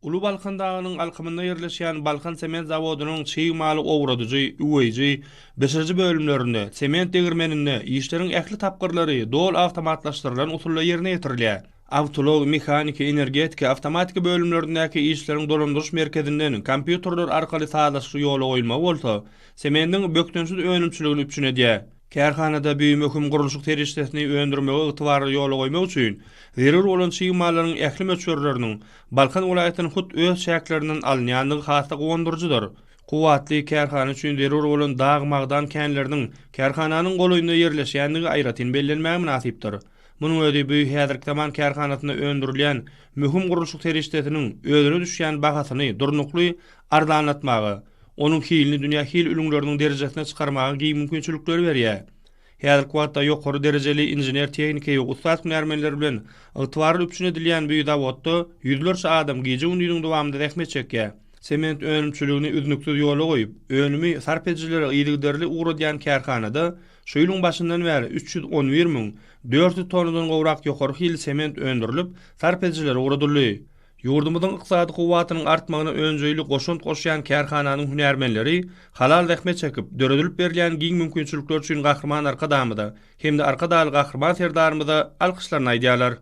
Uly Balkan dagynyň alkymynda ýerleşýän Balkan sement zawodynyň çig maly owradyjy, üweýji, bişiriji bölümlerinde, sement degirmeninde işleriň ähli tapgyrlary doly awtomatlaşdyrylan usulda ýerine ýetirilýär. Awtoulag, mehaniki, energetika, awtomatika bölümlerindäki işleriň dolandyryş merkezinden kompýuterler arkaly sazlaşykly ýola goýulmagy bolsa, semendiň bökdençsiz önümçiligini üpjün edýär. Kärhanada bu möhüm gurluşyk serişdesini öndürmegi ygtybarly ýola goýmak üçin zerur bolan çig mallaryň ähli möçberleriniň Balkan welaýatynyň hut öz çäklerinden alynýandygy has-da guwandyryjydyr. Kuwwatly kärhana üçin zerur bolan dag-magdan känleriniň kärhananyň golaýynda ýerleşýändigi aýratyn bellenmäge mynasypdyr. Munuň özi bu häzirki zaman kärhanasynda öndürilýän möhüm gurluşyk serişdesiniň özüne düşýän bahasyny durnukly arzanlatmaga, onuň hilini dünýä hil ülňüleriniň derejesine çykarmaga giň mümkinçilikleri berýär. Häzirki wagtda ýokary derejeli inžener-tehniki we ussat hünärmenler bilen ygtybarly üpjün edilýän bu zawodda ýüzlerçe adam gije-gündiziň dowamynda zähmet çekýär. Sement önümçiligini üznüksiz ýola goýup, önümi sarp edijilere yzygiderli ugradýan kärhanada şu ýylyň başyndan bäri 311 400 tonnadan gowrak ýokary hilli sement öndürilip, sarp edijilere ugradyldy. Ýurdumyzyň ykdysady kuwwatynyň artmagyna önjeýli goşant goşýan kärhananyň hünärmenleri halal zähmet çekip, döredilip berilýän giň mümkinçilikler üçin Gahryman Arkadagymyza hem-de Arkadagly Gahryman Serdarymyza alkyşlaryny aýdýarlar.